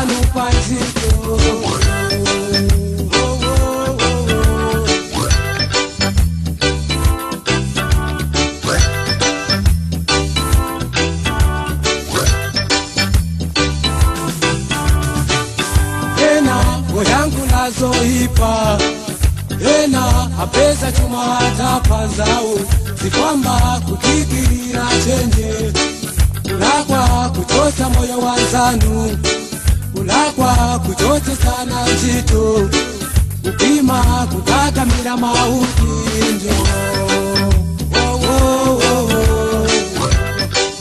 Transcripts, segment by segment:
anzanu pantchito. Ena oyankhula zoipa, ena apeza chuma atapanzawo, zikwamba kudikirira chenje, kulakwa kuchotsa moyo wa nzanu, kulakwa kuchotsesana ntchito, kupima kukakamira maudindo. Oh, oh, oh, oh.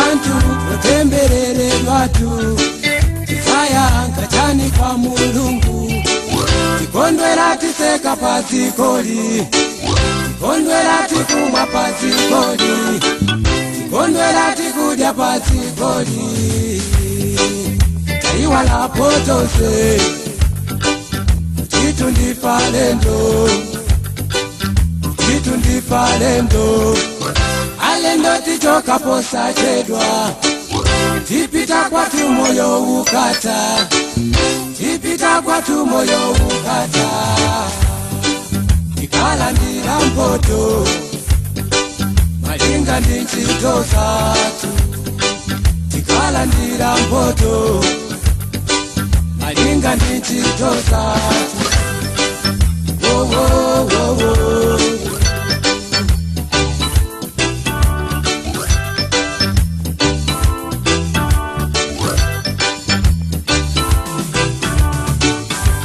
Anthu otembereredwatu, tidzayankha chani kwa Mulungu? Tikondwera, tiseka padzikoli, tikondwera, tikumwa padzikoli, tikondwera, tikudya padzikoli, taiwalapo tonse chitu ndife alendo, chitu ndife alendo. Alendo tichoka posachedwa, tipita kwathu moyo ukatha, tipita kwathu moyo ukatha, tikalandira mphotho malinga ndi ntchito zathu, tikalandira mphotho malinga ndi ntchito zathu. Oh, oh, oh, oh.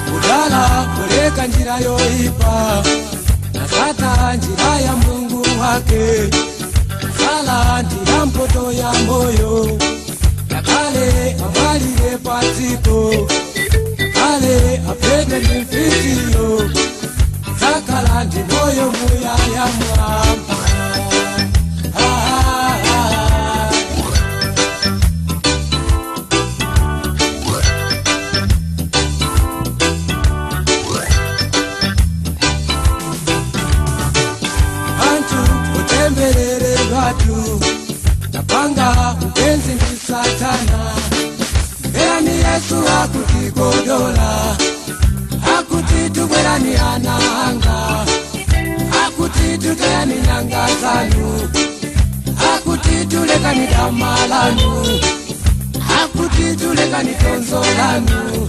Kudala kuleka njira yoipa, nasata njira ya Mulungu wake, sala ndira mphotho ya moyo, nakale amwalire padziko, kale apete ndi mfitiyo, zakhala ndi moyo muyaya mwamba. Ah, ah, ah. Anthu otembereredwatu, tapanga ubwenzi ndi Satana. Mverani Yesu akutikodola, akuti tubwerani ana anga, akuti tutayani nyanga zanu, akuti tulekani dama lanu, akuti tulekani tonzo lanu,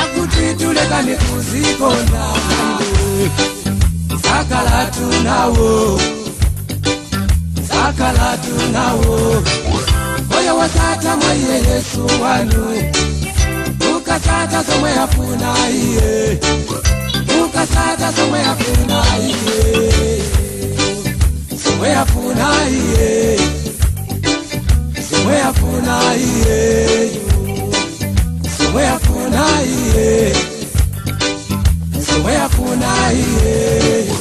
akuti tulekani kuzikonda. Sakala tunawo, sakala tunawo moyo wasata mwa iye Yesu wanu, ukasata zomwe afuna iye, ukasata zomwe afuna iye, zomwe afuna iye, zomwe afuna iye, zomwe afuna iye, zomwe afuna iye.